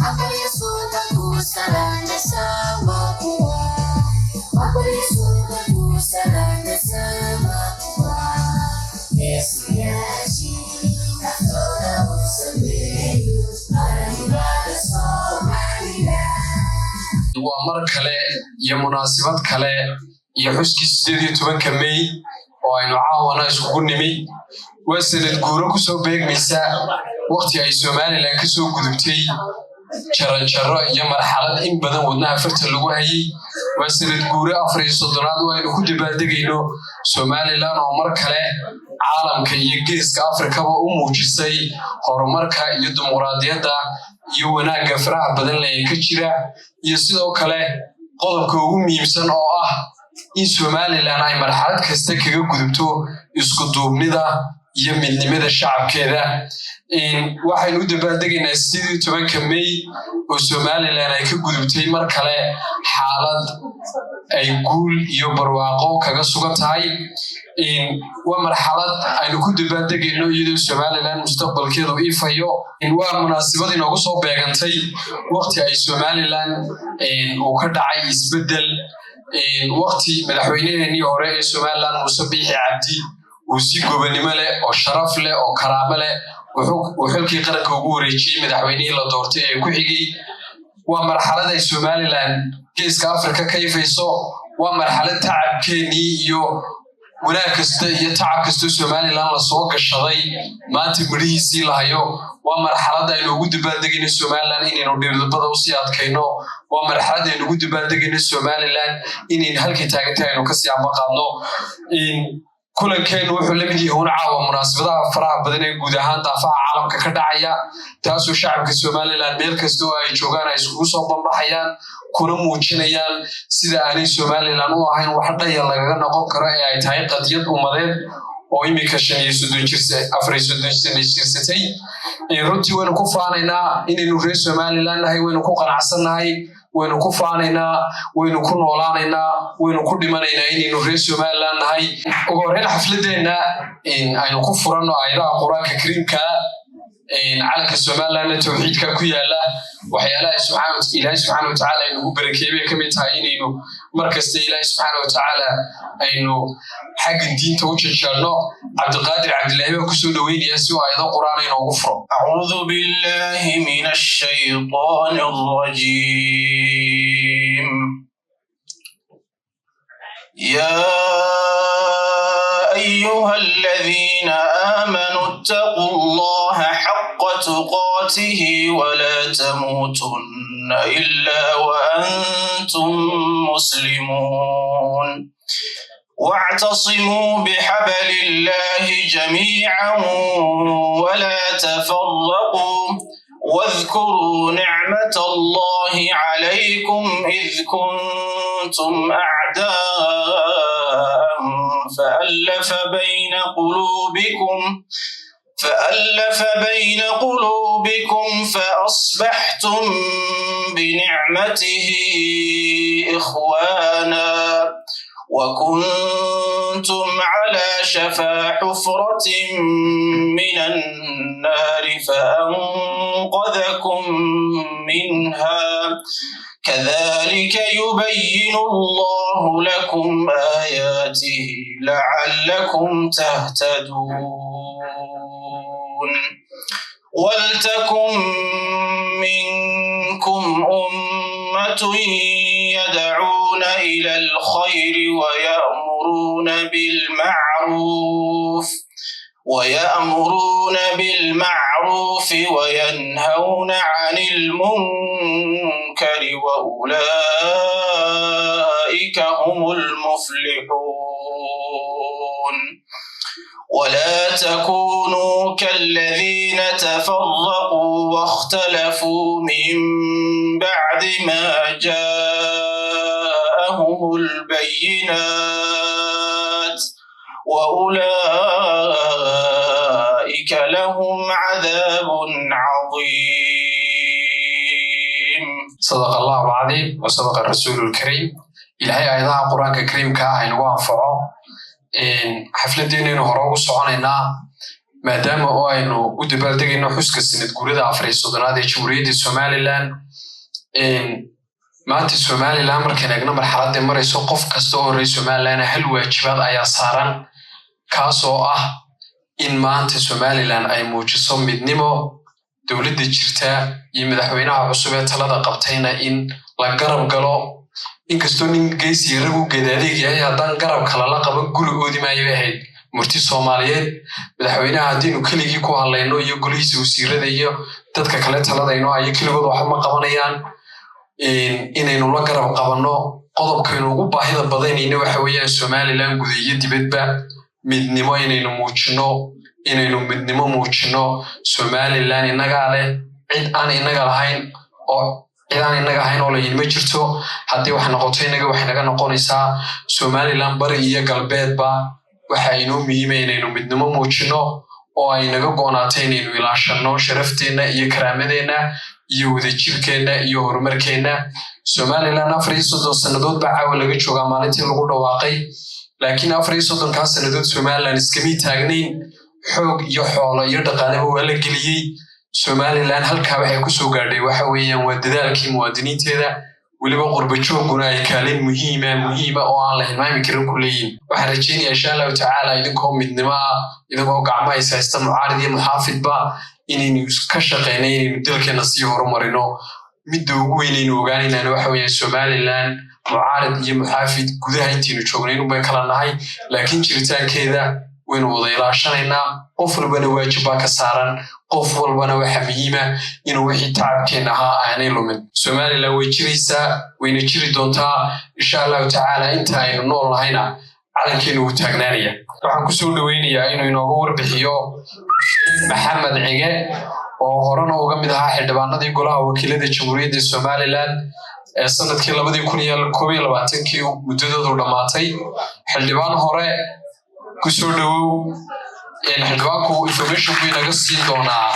Waa mar kale iyo munaasabad kale iyo xuskii 18-ka Mey oo aynu caawana iskugu nimi. Waa sanad guuro kusoo beegmaysa waqti ay Somaliland kasoo gudubtay jaranjaro iyo marxalad in badan wadnaha farta lagu hayay. Waa sanad guuro 34aad oo aynu ku dabaaldegayno Somaliland oo mar kale caalamka iyo Geeska Afrikaba u muujisay horumarka iyo dimuqraadiyadda iyo wanaagga faraha badan leh ee ka jira, iyo sidoo kale qodobka ugu muhiimsan oo ah in Somaliland ay marxalad kasta kaga gudubto isku duubnida iyo midnimada shacabkeeda. Waxaynu u dabaaldegaynaa 18-ka Mey oo Somaliland ay ka gudubtay mar kale xaalad ay guul iyo barwaaqo kaga sugan tahay. Waa marxalad aynu ku dabaaldegayno iyadoo Somaliland mustaqbalkeedu ifayo. Waa munaasabad inoogu soo beegantay waqti ay Somaliland uu ka dhacay isbeddel, waqti madaxweyneheenii hore ee Somaliland, Muuse Biixi Cabdi, uu si gobonimo leh oo sharaf leh oo karaamo leh uu xilkii qaranka ugu wareejiyey madaxweynihii la doortay ee ku xigay. Waa marxalad ay Somaliland Geeska Afrika ka ifayso. Waa marxalad tacabkeenii iyo wanaag kasta iyo tacab kastoo Somaliland lasoo gashaday maanta midhihiisii la hayo. Waa marxalad aynu ugu dabaaldegayno Somaliland inaynu dhidibada usii adkayno. Waa marxalad aynu ugu dabaaldegayno Somaliland inaynu halkii taagantay aynu kasii ambaqaadno. Kulankeenu wuxuu la mid yahay un caawa munaasabadaha faraha badan ee guud ahaan daafaha caalamka ka dhacaya, taasoo shacabka Somaliland meel kasta oo ay joogaan ay iskugu soo bambaxayaan, kuna muujinayaan sida aanay Somaliland u ahayn wax dhaya lagaga noqon karo ee ay tahay qadiyad ummadeed oo iminka 35 jirsa, 34 sana jirsatay. Runtii waynu ku faanaynaa inaynu reer Somaliland nahay, waynu ku qanacsannahay, waynu ku faanaynaa, waynu ku noolaanaynaa, waynu ku dhimanaynaa inaynu reer Somaliland nahay. Ugu horreyn, xafladeenna aynu ku furanno aayadaha Qur-aanka Kariimka. Calanka Somalilandna towxiidka ku yaala. Waxyaalaha Ilaahay subxaana watacaala aynugu barakeeyey bay ka mid tahay inaynu mar kasta Ilaahay subxaana watacaala aynu xagga diinta u janjeerno. Cabdiqaadir Cabdilaahi baan kusoo dhoweynayaa si uu aayado Qur-aan inoogu furo. أعوذ بالله من الشيطان الرجيم. يا أيها الذين آمنوا اتقوا الله حق تقاته ولا تموتن إلا وأنتم مسلمون. واعتصموا بحبل الله جميعا ولا تفرقوا، واذكروا نعمة الله عليكم إذ كنتم أعداء فألف بين قلوبكم فأصبحتم بنعمته إخوانا، وكنتم على شفا حفرة من النار فأنقذكم منها. كذلك يبين الله لكم آياته لعلكم تهتدون. ولتكن منكم أمة يدعون إلى الخير ويأمرون بالمعروف وينهون عن المنكر، وأولئك هم المفلحون. ولا تكونوا كالذين تفرقوا واختلفوا من بعد ما جاءهم البينات، وأولئك لهم عذاب عظيم. صدق الله العظيم وصدق الرسول الكريم. Ilaahay aayadaha Qur-aanka Kariimka ah aynagu anfaco. Xafladeenaynu hore ugu soconaynaa. Maadaama oo aynu u dabaaldegayno xuska sanad guurada 34aad ee Jamhuuriyadda Somaliland, maanta Somaliland markaan eegno marxaladday marayso, qof kasta oo horey Somaliland hal waajibaad ayaa saaran, kaasoo ah in maanta Somaliland ay muujiso midnimo. Dowladda jirta iyo madaxweynaha cusub ee talada qabtayna in la garab galo. Inkastoo nin geysiya rag u geed yahay, haddaan garab kale la qaban guri oodi maayo bay ahayd murti Soomaaliyeed. Madaxweynaha haddiinu keligii ku hadlayno iyo golihiisa wasiirada iyo dadka kale taladayno ayo, keligood waxba ma qabanayaan. Inaynu la garab qabanno. Qodobkaynu ugu baahida badanayna waxa weeyaan Somaliland guda iyo dibadba midnimo inaynu muujino, inaynu midnimo muujino. Somaliland innagaa leh, cid aan innaga lahayn oo cid aan innaga ahayn oo layin ma jirto. Haddii wax noqoto, innaga waxay naga noqonaysaa. Somaliland bari iyo galbeedba waxa inoo muhiima inaynu midnimo muujino oo ay naga go'naato inaynu ilaashanno sharafteenna iyo karaamadeenna iyo wadajirkeenna iyo horumarkeenna. Somaliland 34 sannadood baa caawa laga joogaa maalintii lagu dhawaaqay, laakiin 34-kaa sannadood Somaliland iskamay taagnayn. Xoog iyo xoolo iyo dhaqaaleba waa la geliyey. Somaliland halkaa waxay kusoo gaadhay waxa weeyaan waa dadaalkii muwaadiniinteeda, weliba qurba jooguna ay kaalin muhiima muhiima oo aan la hilmaami karin ku leeyihin. Waxaan rajaynayaa, insha Allahu tacaala, idinkoo midnimo ah, idinkoo gacmo is haysta, mucaarid iyo muxaafidba, inaynu ka shaqeynay inaynu dalkeena sii horumarino. Midda ugu weynaynu ogaanaynaan waxa weeyaan Somaliland mucaarid iyo muxaafid gudaha intaynu joogno inun kala nahay, laakiin jiritaankeeda waynu wada ilaashanaynaa. Qof walbana waajib baa ka saaran, qof walbana waxa muhiima inuu wixii tacabkeenna ahaa aanay lumin. Somaliland way jiraysaa, wayna jiri doontaa, insha Allahu tacaala. Inta aynu nool nahayna calankeenu wuu taagnaanaya. Waxaan kusoo dhoweynayaa inuu inooga warbixiyo Maxamed Cige, oo horena uga mid ahaa xildhibaanadii golaha wakiilada Jamhuuriyadda Somaliland ee sanadkii 2021-kii muddadoodu dhammaatay. Xildhibaan hore, kusoo dhowow. Xildhibaanku information buu inaga siin doonaa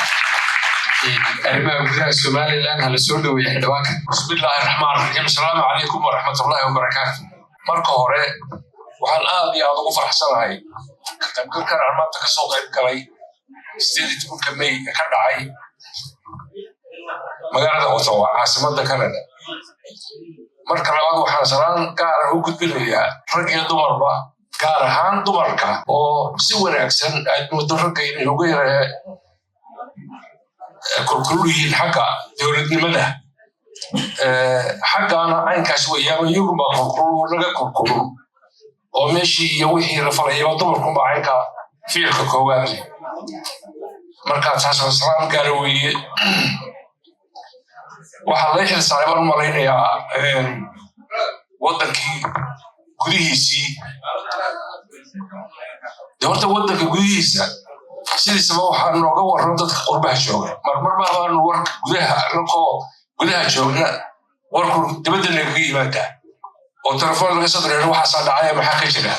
arrimaha gudaha Somaliland. Hala soo dhoweeya xildhibaanka. Bismillaahi raxmaan raxiim. Asalaamu calaykum waraxmatullaahi wabarakaatu. Marka hore waxaan aad iyo aad ugu faraxsanahay ka qaybgalkan aan maanta kasoo qayb galay 18-ka May ee ka dhacay magaalada Ottawa, caasimadda Canada. Marka labaad, waxaan salaan gaara u gudbinayaa rag iyo dumarba, gaar ahaan dumarka oo si wanaagsan aad moodo ragga inay uga yara kulkulul yihiin xagga dowladnimada. Xaggaana caynkaas weeyaan, iyagunbaa kulkulul, naga kulkulul, oo meeshii iyo wixii la falayaba dumarkunbaa caynka ficilka koowaad leh. Marka taas waa salaam gaara weeye. Waxaa lay xilsaaray baan u malaynayaa waddankii gudihiisii. De horta waddanka gudihiisa sidiisaba waxaa nooga warran dadka qurbaha jooga. Marmar baanu warka gudaha, anakoo gudaha joogna, warku dibadda nagaga yimaadaa oo telefoon laga soo direero, waxaasaa dhacaya, maxaa ka jira?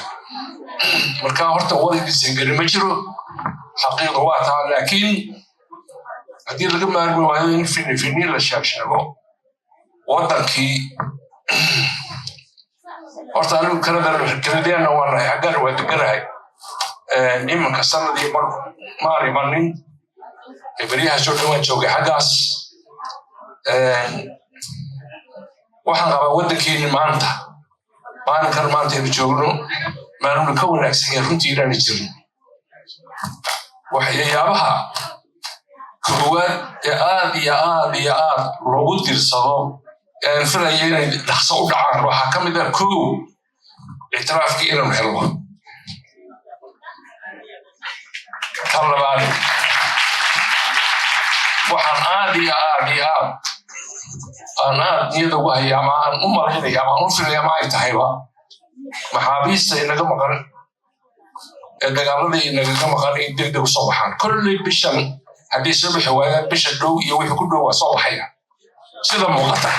Marka horta war idinsan ma jiro, xaqiiqda waa taa. Laakiin haddii laga maarmi waayo in fini fini la sheeg sheego, waddankii horta anigu Canadian-na waa nahay, xaggaana waa deganahay. Iminka sanadii bar maan imanin, beryahaasoo dhan waan joogay xaggaas. Waxaan qabaa waddankeeni maanta, maalinkan maanta aynu joogno, maalinu ka wanaagsan yahay runtii inaana jirin. Waxyaabaha koowaad ee aad iyo aad iyo aad loogu dirsado ee aan filaya inay dhaqso u dhacaan waxaa ka mid ah, kow, ictiraafkii inaanu helno. Tan labaad, waxaan aad iyo aad iyo aad aan aad niyada ugu haya ama aan u malaynaya ama aan u filaya ama ay tahayba, maxaabiista inaga maqan ee dagaaladii inagaga maqan in degdeg usoo baxaan. Kolley bishan haddii soo bixi waayaan, bisha dhow iyo wixii ku dhow waa soo baxaya sida muuqata.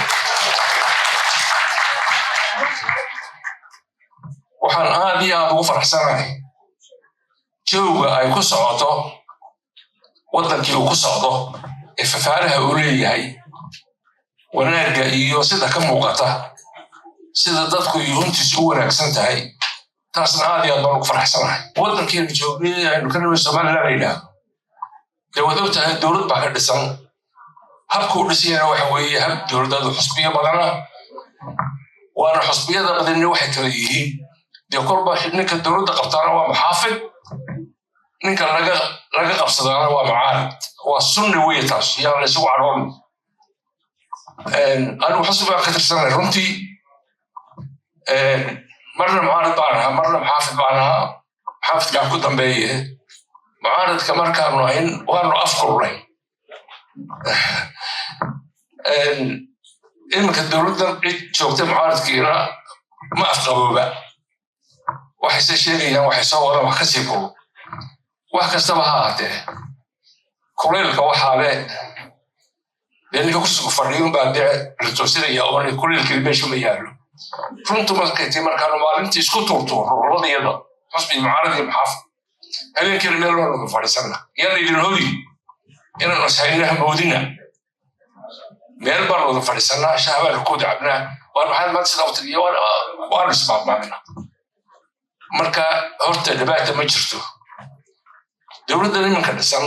Waxaan aad iyo aad ugu faraxsanahay jawga ay ku socoto waddankii uu ku socdo ee fafaaraha uu leeyahay, wanaagga iyo sida ka muuqata, sida dadku iyo runtiisu u wanaagsan tahay. Taasna aad iyo aad baan ugu faraxsanahay. Waddankeenu joognay aynu ka nabay, Somaliland la yidhaahdo. Dee waad ogtahay, dowlad baa ka dhisan. Habka u dhisayana waxa weeye hab dowladadu xusbiyo badana, waana xusbiyada badanna waxay kala yihiin dee kolba ninka dowladda qabtaana waa muxaafid, ninka laga qabsadaana waa mucaarid. Waa sunni weye taas, yaan la isugu cadhoon. Anigu xusbi baan ka tirsanay runtii. Marna mucaarid baan ahaa, marna muxaafid baan ahaa. Muxaafidkaan ku dambeeye. Mucaaridka markaanu ahayn waanu afkulnay. Iminka dowladdan cid joogta mucaaridkiina ma afqabooba, waxayse sheegayaan, waxay soo wadaan wax kasii kulul. Wax kastaba ha ahaatee, kulaylka waxaa le dee ninka kursigu fadhiyo unbaa dee la toosinaya, oon kulaylkii meesha ma yaallo. Runtu markay tii markaanu maalintii isku tuurtuurno labadayada xusbi mucaarad iyo muxaafid, habeenkiina meel baanu fadhiisana. Yaan idin hodi inaanu ishayna hamoodina. Meel baanu wada fadhiisanaa, shaah baanu ku wada cabnaa. Waan maxaad maanta sidaa u tiriyo, waanu ismaadmaamina. Marka horta dhibaata ma jirto. Dowladdan iminka dhisan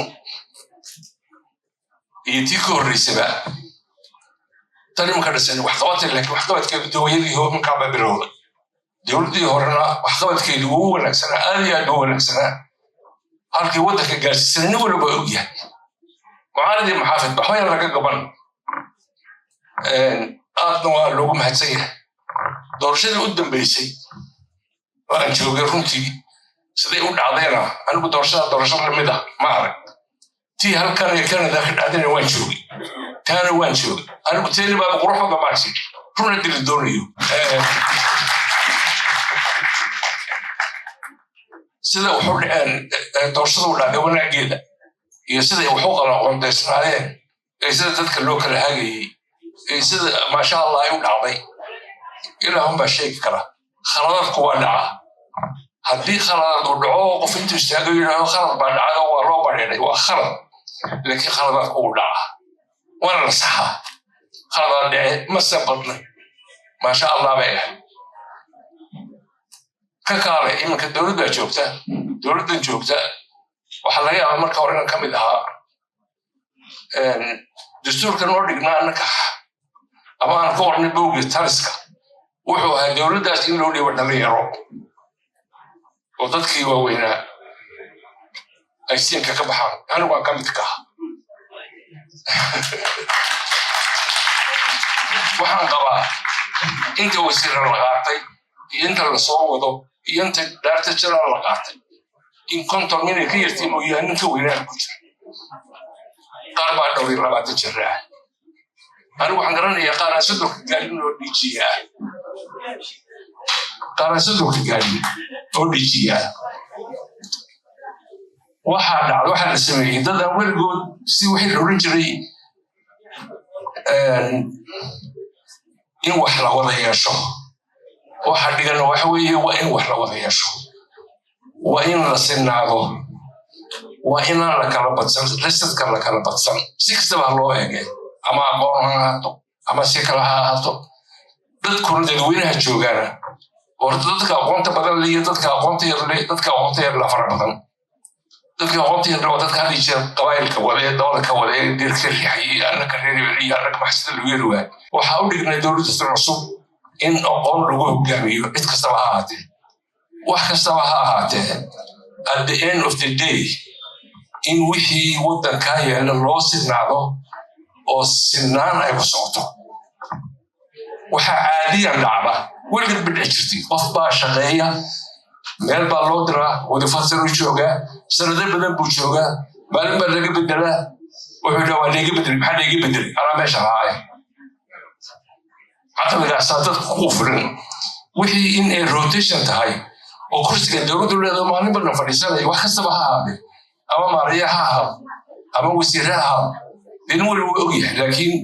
iyo tii ka horreysaba, tan iminka dhisan waxqabadka, laakiin waxqabadkeedu dawayadii iminkaaba bilowday. Dowladdii horena waxqabadkeedu wuu wanaagsanaa, aad iyo aad buu wanaagsanaa. Halkii waddanka gaarsiisana nin waliba og yahay, mucaarid iyo muxaafid waxba yaan laga gaban. Aadna waa loogu mahadsan yahay. Doorashadii u dambeysay oo aan joogay runtii siday u dhacdayna, anigu doorashada doorasho lamid ah ma arag. Tii halkan ee Canada ka dhacdayna waan joogay, taana waan joogay. Anigu teeni baaba qurux badan maarsi, run haddii la doonayo. Sida wuxu dhaceen doorashada u dhacday wanaageeda iyo siday wax u qala qoondaysnaayeen ee sida dadka loo kala hagayey ee sida maasha Allah ay u dhacday, ilaahun baa sheegi kara. Khaladaadku waa dhacaa. Haddii khaladaad uu dhaco, qof intuu istaago yidhaahdo khalad baa dhacay oo waa loo badheedhay, waa khalad. Laakiin khaladaadku uu dhacaa, waana la saxaa. Khaladaad dhece mase badnay, maasha Allah bay ahayd. Ka kaale, iminka dowlad baa joogta. Dowladdan joogta waxaa laga yaabaa marka hore inaan ka mid ahaa dastuurka noo dhignaa annaka ama aan ku qornay bowga taliska. Wuxuu ahaa dowladdaas in loo dhiibo dhalinyaro oo dadkii waaweynaa ay siinka ka baxaan. Anigu aan ka mid ka ahaa. Waxaan qabaa inta wasiirra la qaatay iyo inta lasoo wado iyo inta daarta jaraal la qaatay in 50 minay ka yartay mooyaane ninka weynaan ku jira. Qaar baa 25 jira ah. Anigu waxaan garanayaa qaar aan 30-ka gaarin oo dhiijiya ah, qaar aan 30-ka gaarin oo dhiijiya ah. Waxaa dhacda, waxaa la sameeyey dad aan weligood si wixii la odhan jiray in wax la wada yeesho. Waxa dhigan waxa weeye waa in wax la wada yeesho, waa in la sinaado, waa inaan la kala badsan, risadka la kala badsan, si kastaba ha loo eege, ama aqoon ha ahaato ama si kale ha ahaato. Dadkuna dadweynaha joogaana horta dadka aqoonta badan le iyo dadka aqoonta yar le, dadka aqoonta yar la fara badan. Dadka aqoonta yar waa dadka hadda jeer qabaayilka wada ee dabada ka wada ee deerka riixayay, annaka reer hebel iyo annaka maxsida lagu yeeri waay. Waxaa u dhignay dowladda cusub in aqoon lagu hogaamiyo, cid kastaba ha ahaatee, wax kastaba ha ahaatee. At the end of the day, in wixii waddankaa yaalla loo sinaado oo sinaan ay ku socoto. Waxaa caadiyan dhacda, weligeed ba dhici jirtay, qof baa shaqeeya, meel baa loo diraa, wadifad sare u joogaa, sanado badan buu joogaa, maalin baa laga bedelaa. Wuxuu dhaha waa layga bedelay. Maxaa layga bedelay? Anaa meesha lahaay. Caqligaasaa dadka ku fulan wixii in ay rotation tahay oo kursiga dowladdu leedaho maalin badan fadhiisanaya, wax kastaba ha ahaadee, ama maariya ha ahaado ama wasiire ha ahaado, dee nin waliba waa ogyahay. Laakiin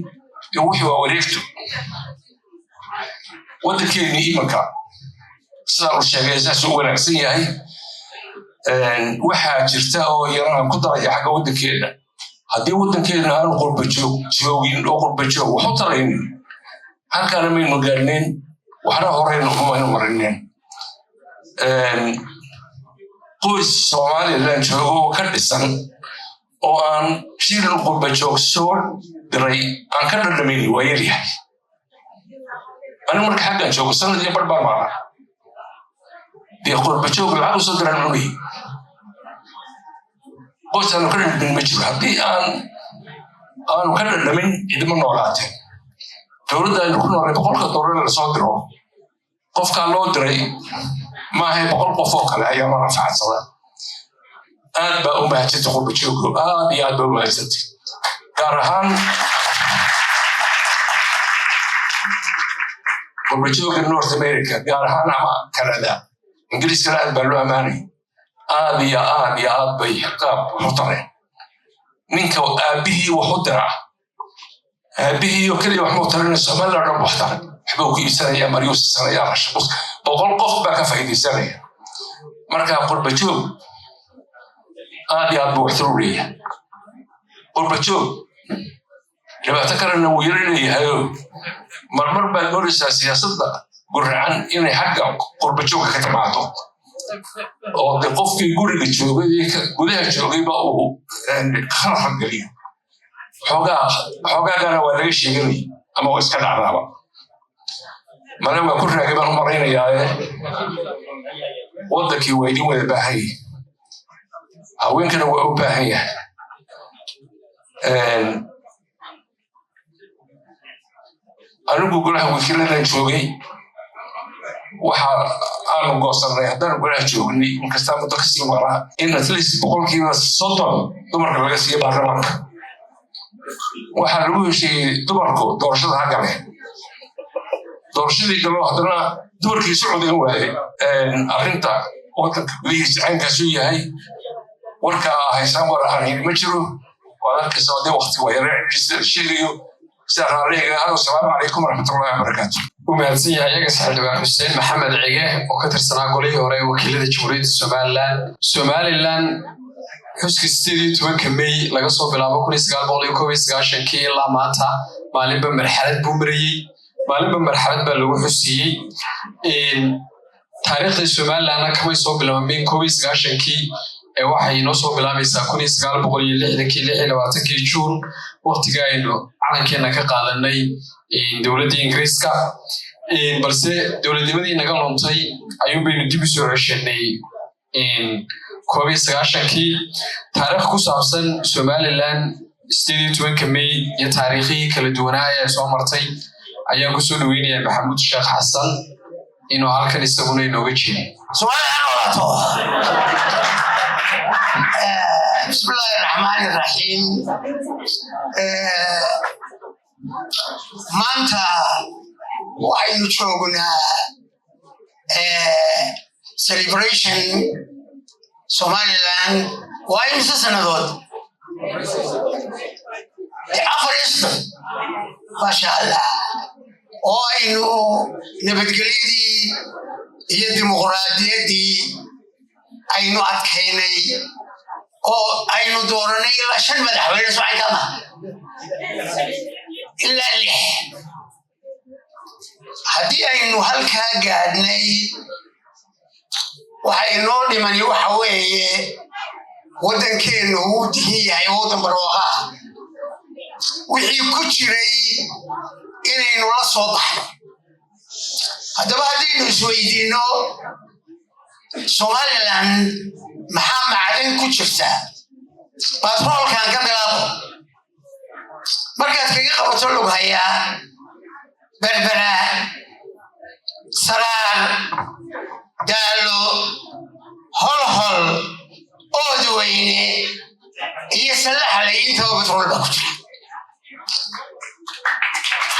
wixii waa wareegto. Waddankeennii imanka sidaan u sheegay saas u wanaagsan yahay. Waxaa jirta oo iyana aan ku daraya xagga waddankeena: haddii waddankeena aanu qurba joog joogin oo qurba joog wax u taraynin, halkaana maynu gaarneen, waxna horeynu umaynu marinin. Qoys Somaliland joogo oo ka dhisan Oo aan shilin qurba joog soo diray aan ka dhadhamayni waa yaryahay. Anigu marka xaggan joogo sanad iyo bar baan maqnaa, dee qurba joog lacag usoo diraan cunay, qoys aanu ka dhadhamin ma jiro. Haddii aanu ka dhadhamin, cidima noolaateen. Dowladda aynu ku noolay, 100-ka doolar lasoo diro, qofkaa loo diray maahay, 100 qof oo kale ayaa manafacadsada. Aad baa u mahadsantay qurba joogo, aad iyo aad baa u mahadsantay, gaar ahaan qurba jooga North America, gaar ahaan ama Canada. Ingiriiskana aad baa loo ammaanay. Aad iyo aad iyo aad bay qaab wax u tareen. Ninka aabbihii wax u dira, aabbihii oo keliya wax muu tarinay, Somaliland dhan wax taray. Waxbuu ku iibsanaya, maryuu siisanaya, rashbus, 100 qof baa ka faa'iidaysanaya. Marka qurba joog aad iyo aad buu waxtar u leeyahay. Qurba joog dhibaato kalena wuu yaro leeyahayo, marmar baad moodaysaa siyaasadda guracan inay xagga qurba joogka ka timaado, oo de qofkii guriga joogay, gudaha joogayba uu khalkhal geliyo xoogaa. Xoogaagana waa laga sheeganay ama waa iska dhacdaaba. Male waa ku raagay baan u malaynayaa. Waddankii waa idin wada baahan yahay, haweenkana waa u baahan yahay. Anigu golaha wakiiladan joogay, waxa aanu goosanay haddaan golaha joognay, inkastaa muddo kasii maqnaa, in at least 30% dumarka laga siiyo baarlamaanka. Waxaa lagu heshiiyey dumarku doorashada ha galeen. Doorashadii galo, haddana dumarkii isu codayn waaye. Arrinta waddanka gudihiisa caynkaasu yahay. Warka haysaan war aan ma jiro, waad arkaysaa. Dee waqti waa yare sida la sheegayo. Sida raalliga hado. Asalaamu calaykum waraxmatullahi wabarakaatu. U mahadsan yahay iyaga xildhibaan Xuseen Maxamed Cige oo ka tirsanaa golihii hore ee wakiilada Jamhuuriyadda Somaliland. Somaliland xuska 18-ka May laga soo bilaabo 1991-kii ilaa maanta, maalinba marxalad buu marayey, maalinba marxalad baa lagu xusiyey. Taariikhda Somalilandna kamay soo bilaabmeen 91-kii ee waxay inoo soo bilaabaysaa 1960-kii, 26-kii Juun, waqtiga aynu calankeena ka qaadanay dowladdii Ingiriiska. Balse dowladnimadii naga luntay ayuun baynu dib u soo ceshanay 91-kii. Taariikh ku saabsan Somaliland 18-ka May iyo taariikhihii kala duwanaa ee soo martay ayaan kusoo dhaweynayaa Maxamuud Sheekh Xasan inuu halkan isaguna inooga jeediyo. Soomaaliya ha noolaato. Bismillahi raxmaani raxiim. Maanta waxaynu joognaa celebration Somaliland. Waa imisa sannadood? 34, maasha Allah, oo aynu nabadgelyadii iyo dimuqraadiyaddii aynu adkaynay oo aynu dooranay ilaa shan madaxweyne socay kama ilaa lix. Haddii aynu halkaa gaadhnay, waxa inoo dhimani waxa weeye waddankeennu wuu dihin yahay, waddan barwaaqo ah, wixii ku jiray inaynu la soo baxno. Haddaba haddaynu isweydiinno Somaliland maxaa macdan ku jirta, batroolkan ka bilaabo. Markaad kaga qabato Lughayaa, Berbera, Saraar, Daalo, Holhol, Oodweyne iyo Sallaxlay, intaba batrool baa ku jira.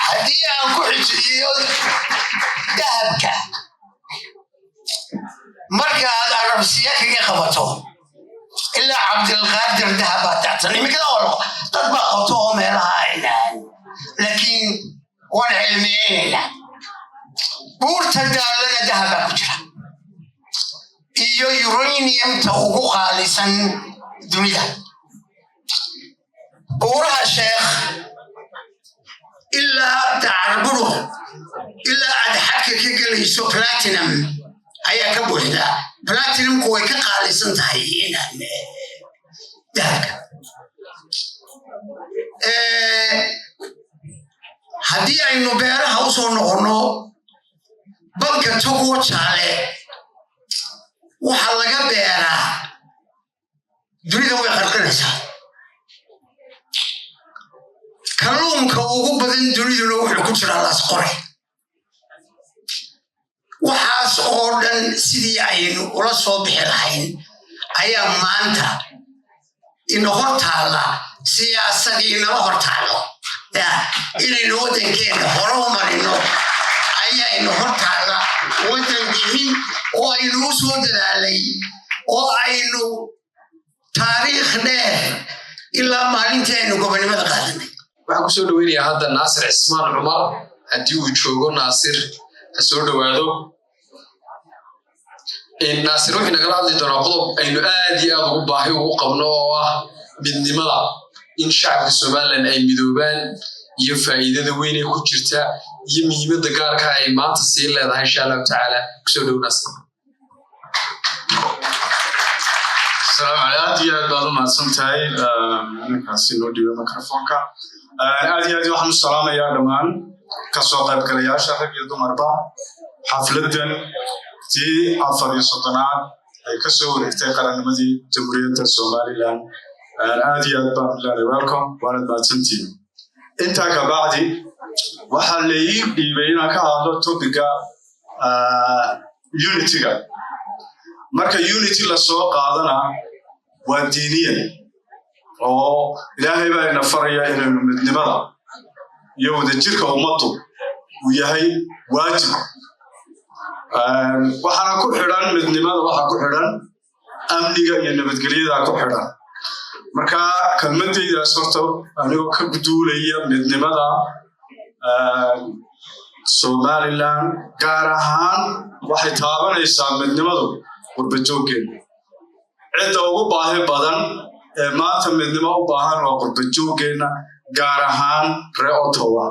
Haddii aan ku xijiyo dahabka, markaad Arabsiya kaga qabato ilaa Cabdilqaadir, dahab baa tacsan. Iminkada oo dad baa qoto oo meelaha aynaan, laakiin waan cilmiyeynaynaa. Buurta Daalana dahab baa ku jira iyo uraniumta ugu qaalisan dunida. Buuraha Sheekh ilaa Dacarburu, ilaa aad xadka ka gelayso, platinum ayaa ka buuxda. Platinumku way ka qaalisan tahay inaan dahabka. Haddii aynu beeraha u soo noqonno, banka Togwa Jaale waxaa laga beeraa dunida way qarqinaysaa. Kalluunka ugu badan duniduna wuxuu ku jiraa Laasqore. Waxaas oo dhan sidii aynu ula soo bixi lahayn ayaa maanta ina hor taalla. Siyaasadii inala hor taallo ya inaynu waddankeena hore u marino ayaa ina hor taalla. Waddan dihin oo aynu u soo dadaalay oo aynu taariikh dheer ilaa maalintii aynu gobonimada qaadanay. Waxaan kusoo dhaweynayaa hadda Naasir Cismaan Cumar. Haddii uu joogo Naasir, ha soo dhowaado. Naasir wuxuu nagala hadli doonaa qodob aynu aad iyo aad ugu baahi ugu qabno, oo ah midnimada, in shacabka Somaliland ay midoobaan iyo faa'iidada weyn ee ku jirta iyo muhiimadda gaarka ay maanta sii leedahay, insha Allahu tacaala. Kusoo dhow, Naasir. Asalaamu calaykum. Aad iyo aad baad u mahadsan tahay ninkaasi noo dhiibay microfonka. Aad iyo aad waxaan u salaamayaa dhammaan kasoo qaybgalayaasha, rag iyo dumarba, xafladan tii 34aad ay kasoo wareegtay qarannimadii Jamhuuriyadda Somaliland. Aad iyo aad baan leenahay welcome, waanad mahadsantihiin. Intaa kabacdi waxaa la ii dhiibay inaan ka hadlo topic-ga unity-ga. Marka unity lasoo qaadana waa diiniyan, oo Ilaahay baa ina faraya inaynu midnimada iyo wadajirka ummaddu uu yahay waajib. Waxaana ku xidhan midnimada, waxaa ku xidhan amniga iyo nabadgelyada ku xidhan. Marka kelmadeydaas horta, anigoo ka duulaya midnimada Somaliland, gaar ahaan waxay taabanaysaa midnimadu qurbajooggeena. Cidda ugu baahi badan ee maanta midnimo u baahan waa qurbajooggeena, gaar ahaan reer Ottawa.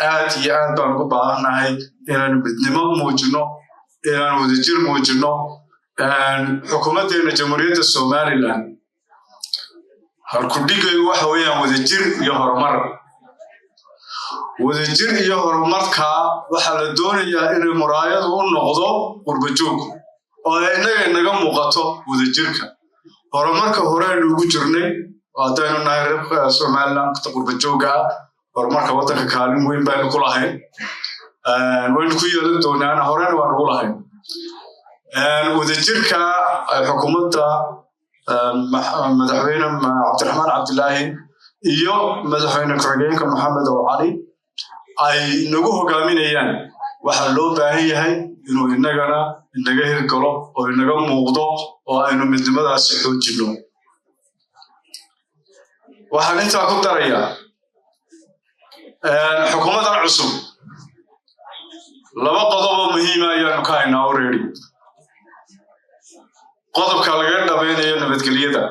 Aad iyo aad baan ugu baahannahay inaanu midnimo muujino, inaanu wadajir muujino. Xukuumaddeena Jamhuuriyadda Somaliland halkudhigaygu waxa weeyaan wadajir iyo horumar. Wadajir iyo horumarka waxaa la doonayaa inay muraayadu u noqdo qurbajoogku, oo ay innaga inaga muuqato wadajirka, horumarka. Horeynu ugu jirnay haddaynu nahay reer Somaliland qurbajoogga ah, horumarka waddanka kaalin weyn baynu ku lahayn, waynu ku yeelan doonaana, horena waan ugu lahayn. Wadajirka xukuumadda Madaxweyne Cabdiraxmaan Cabdilaahi iyo madaxweyne ku-xigeenka Maxamed Ow Cali ay nagu hogaaminayaan waxaa loo baahan yahay inuu innagana inaga hirgalo oo inaga muuqdo, oo aynu midnimadaasi xoojinno. Waxaan intaa ku darayaa, xukuumaddan cusub laba qodob oo muhiima ayaanu ka haynaa already: qodobka laga dhamaynayo nabadgelyada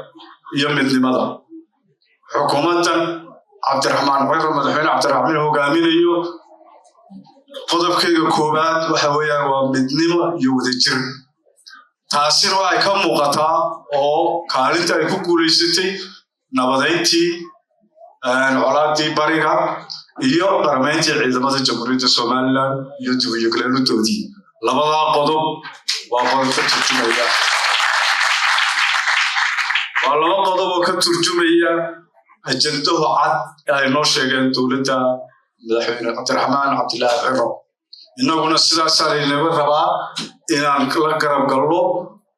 iyo midnimada. Xukuumaddan Cabdiraxmaan Ciro, Madaxweyne Cabdiraxmaan hogaaminayo, qodobkayga koowaad waxa weeyaan waa midnimo iyo wadajir. Taasina waxay ka muuqataa oo kaalinta ay ku guulaysatay nabadayntii colaadii bariga iyo qaramayntii ciidamada Jamhuuriyadda Somaliland iyo dib u yagleeludoodii. Labadaa qodob waa qodob ka turjumaya, waa laba qodob oo ka turjumaya ajendaho cad ee ay noo sheegeen dowladda Madaxweyne Cabdiraxmaan Cabdilaahi Ciro. Innaguna sidaasaa laynaga rabaa inaan la garab galno,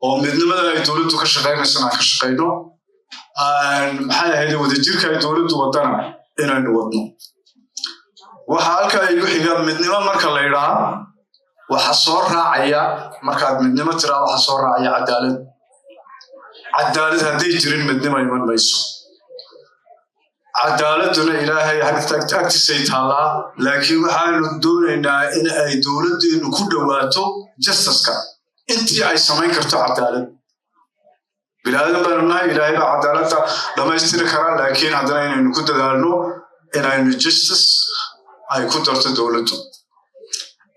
oo midnimada ay dowladdu ka shaqaynayso inaan ka shaqayno, maxay ahayd, wadajirka ay dowladdu wadana inaynu wadno. Waxaa halkaa igu xiga midnimo. Marka la idhaa, waxa soo raacaya, markaad midnimo tiraa, waxa soo raacaya cadaalad. Cadaalad hadday jirin, midnimo iman mayso. Cadaaladuna Ilaahay agtiisay taallaa, laakiin waxaanu doonaynaa in ay dowladdeenu ku dhowaato justice-ka intii ay samayn karto. Cadaalad bilaadan baanu nahay, Ilaahay baa cadaaladda dhammaystiri karaa, laakiin haddana inaynu ku dadaalno inaynu justice ay ku darto dowladdu.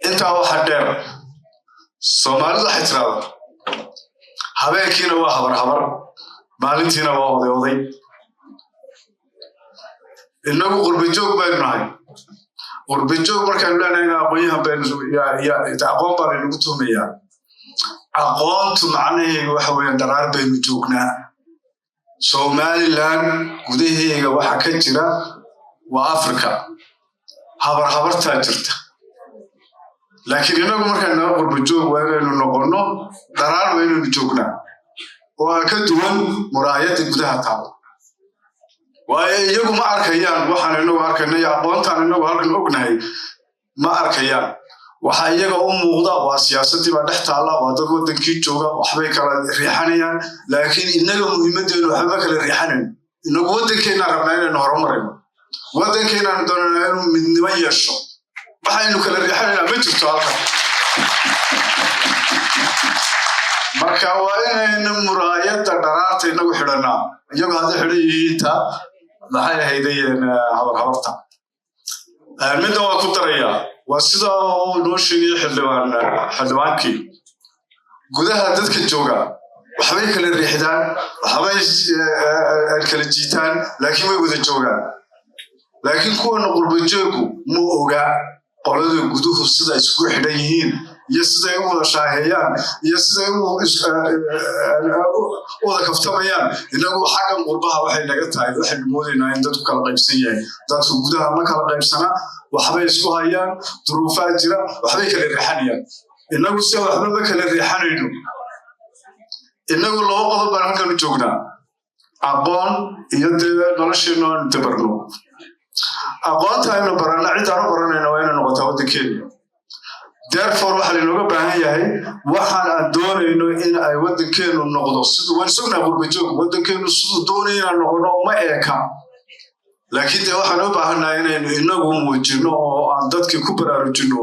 Intaa waxa dheer, Soomaalidu waxay tiraahdaa habeenkiina waa habar habar, maalintiina waa oday oday. Innagu qurbajoog baynu nahay. Qurbajoog markaanu leenahayna, aqoonyahan baynu, aqoon baa laynagu tuhmayaa. Aqoontu macnaheega waxa weeyaan, dharaar baynu joognaa. Somaliland gudaheega waxa ka jira waa Africa, habar habartaa jirta. Laakiin innagu markaan naga qurbajoog, waa inaynu noqonno dharaar waa inaynu joognaa oo aan ka duwan muraayadda gudaha taalo, waayo iyagu ma arkayaan waxaan inagu arkayno iyo aqoontaan inagu halkan ognahay ma arkayaan. Waxaa iyaga u muuqda waa siyaasaddii baa dhex taalla, waa dad waddankii jooga, waxbay kala riixanayaan. Laakiin innaga muhiimaddeenu waxba ma kala riixanayno. Inagu waddankeennaan rabnaa inaynu horumarayno, waddankeenaan doonanaa inuu midnimo yeesho. Waxaynu kala riixanaynaa ma jirto halkan. Marka waa inaynu muraayadda dharaarta inagu xidhannaa. Iyagu hadday xidhan yihiin ta maxay ahaydayeen habar habarta. Midna waa ku darayaa, waa sida uu noo sheegay xildhibaankii, gudaha dadka jooga waxbay kala riixdaan, waxbay kala jiitaan, laakiin way wada joogaan. Laakiin kuwana qurbajoogu ma oga qolada guduhu sida isugu xidhan yihiin iyo siday u wada shaaheeyaan iyo siday u wada kaftamayaan. Inagu xaggan qurbaha waxay naga tahay, waxaynu moodaynaa in dadku kala qaybsan yahay. Dadku gudaha ma kala qaybsana, waxbay isku hayaan, duruufaa jira, waxbay kala riixanayaan. Inagu se waxba ma kala riixanayno. Inagu laba qodob baan halkan u joognaa: aqoon iyo dee nolosheennu aanu dabarno. Aqoonta aynu baranna, ciddaan u baranayna waa inay noqotaa waddankeena. Therefore, waxaa lainooga baahan yahay, waxaan aan doonayno in ay waddankeenu noqdo siduu waan sugnaa. Qurbajoog waddankeenu siduu doonay inaan noqono uma eeka, laakiin dee waxaan u baahannahay inaynu inagu muujino oo aan dadkii ku baraarujino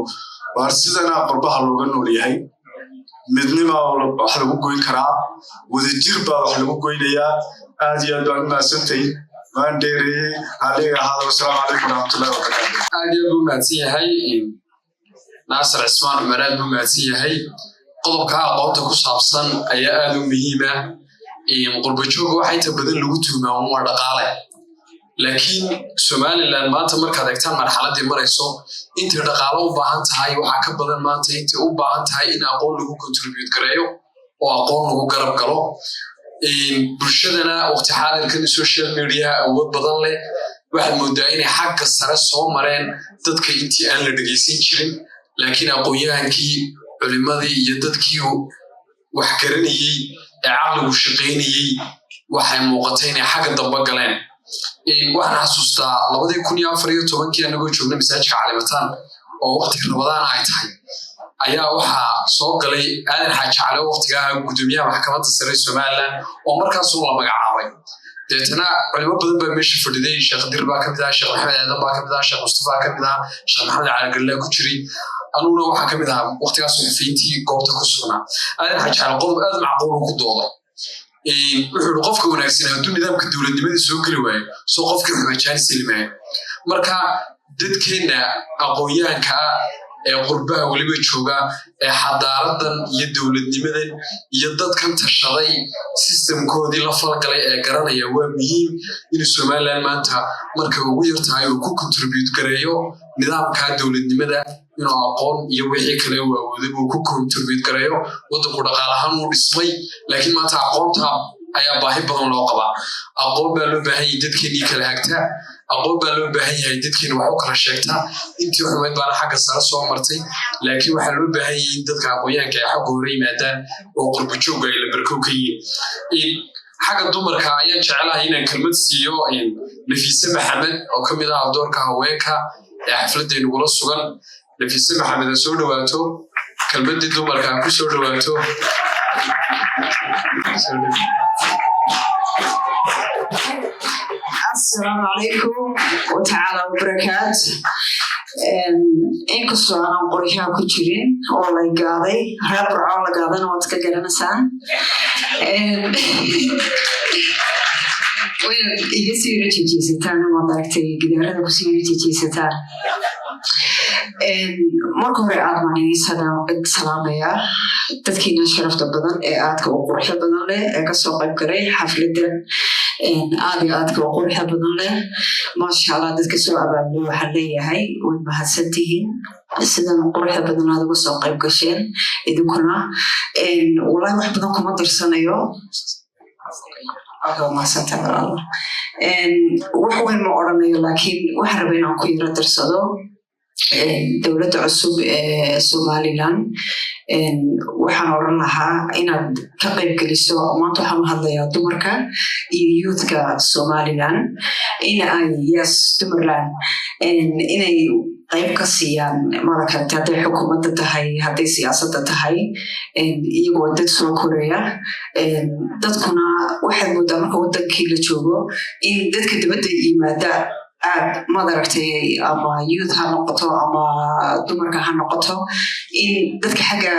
waar sidanaa qurbaha looga nool yahay. Midnima wax lagu goyn karaa, wadajir baa wax lagu goynayaa. Aad iyo aad baan u mahadsantay, waan dheereeyey, aliga ahaada. Wasalaamu calaykum waraxmatullahi wabarakaatu. Aad iyo aad buu mahadsan yahay Naasir Cismaan Cumar, aad buu mahadsan yahay. Qodobka aqoonta ku saabsan ayaa aad u muhiima. Qurbajooga waxa inta badan lagu tuumaa waa dhaqaale, laakiin Somaliland maanta markaad eegtaan marxaladdii marayso, intay dhaqaalo u baahan tahay waxaa ka badan maanta intay u baahan tahay in aqoon lagu contribute gareeyo oo aqoon lagu garab galo bulshadana. Waqti xaadirkan social mediaha awood badan leh, waxaad moodaa inay xagga sare soo mareen dadka intii aan la dhegaysan jirin, laakiin aqoon-yahankii, culimadii iyo dadkii wax garanayey ee caqligu shaqaynayey waxay muuqatay inay xagga dambe galeen. Waxaan xasuustaa 2014-kii anagoo joogna masaajidka Calimataan oo waqti Rabadaan ay tahay, ayaa waxaa soo galay Aadan Xaaji Cali oo waqtigaa gudoomiyaha Maxkamadda Sare ee Somaliland oo markaasuu la magacaabay. Deetana culimo badan baa meesha fadhiday. Sheekh Dir baa kamid ahaa, Sheekh Maxamed Aadan baa kamid ahaa, Sheekh Mustafa kamid ahaa, Sheekh Maxamed Cali Galle ku jiray. Anuguna waxaa kamid ahaa waqtigaas suxufiyiintii goobta ku sugnaa. Aadan Xaaji Cali qodob aad macquul ku dooday. Wuxuu yihi, qofka wanaagsan hadduu nidaamka dowladnimada soo geli waayo, soo qofkii xumaa jaanis heli maayo. Marka dadkeenna aqoon-yahanka ah ee qurbaha weliba jooga, ee xadaaradan iyo dowladnimadan iyo dadkan tashaday systemkoodii la falgalay ee garanaya, waa muhiim inuu Somaliland maanta markay ugu yar tahay uu ku contribute gareeyo nidaamka dowladnimada, inuu aqoon iyo wixii kale uu awooday uu ku contribute gareeyo. Waddanku dhaqaale ahaan uu dhismay, laakiin maanta aqoonta ayaa baahi badan loo qabaa. Aqoon baa loo baahan yahay dadkeenii kala hagtaa, aqoon baa loo baahan yahay dadkeena wax u kala sheegtaa. Intii xumayd baana xagga sare soo martay, laakiin waxaa loo baahan yahay in dadka aqoonyahanka ay xagga hore yimaadaan oo qurbajoogga ay la barkow ka yihiin. Xagga dumarka ayaan jeclahay inaan kelmad siiyo Nafiise Maxamed oo ka mid ah doorka haweenka ee xafladeenugula sugan. Nafiise Maxamed ha soo dhawaato, kelmaddii dumarka ha ku soo dhawaato. Asalaamu calaykum watacaala wabarakaat. Inkastoo aanan qoryaha ku jirin oo lay gaaday, reer Burcoo la gaadana waad ka garanaysaan, waynaad iga sii yara jejeesataan, waad aragtay gidaarada kusii yara jejeesataan. Marka hore aad baan idiin salaamayaa dadkiina sharafta badan ee aadka u quruxda badan leh ee kasoo qayb galay xafladan. Aad iyo aadka u quruxda badan leh, maasha Allah. Dadka soo abaabulay waxaan leeyahay waad mahadsantihiin sidan quruxda badan aad uga soo qayb gasheen idinkuna. Wallahi wax badan kuma darsanayo. Waa mahadsantahay walaalo. Wax weyn ma odhanayo, laakiin waxaan rabay inaan ku yaro darsado dowladda cusub ee Somaliland. Waxaan odhan lahaa inaad ka qayb geliso. Maanta waxaan u hadlayaa dumarka iyo youthka Somaliland in ay, yes, dumarland inay qayb ka siiyaan maaragtay, hadday xukuumadda tahay, hadday siyaasadda tahay, iyagoo dad soo koraya. Dadkuna waxaad moodaa marka wadankii la joogo in dadka dibadda yimaada aad maaragtay, ama youth ha noqoto ama dumarka ha noqoto, in dadka xagga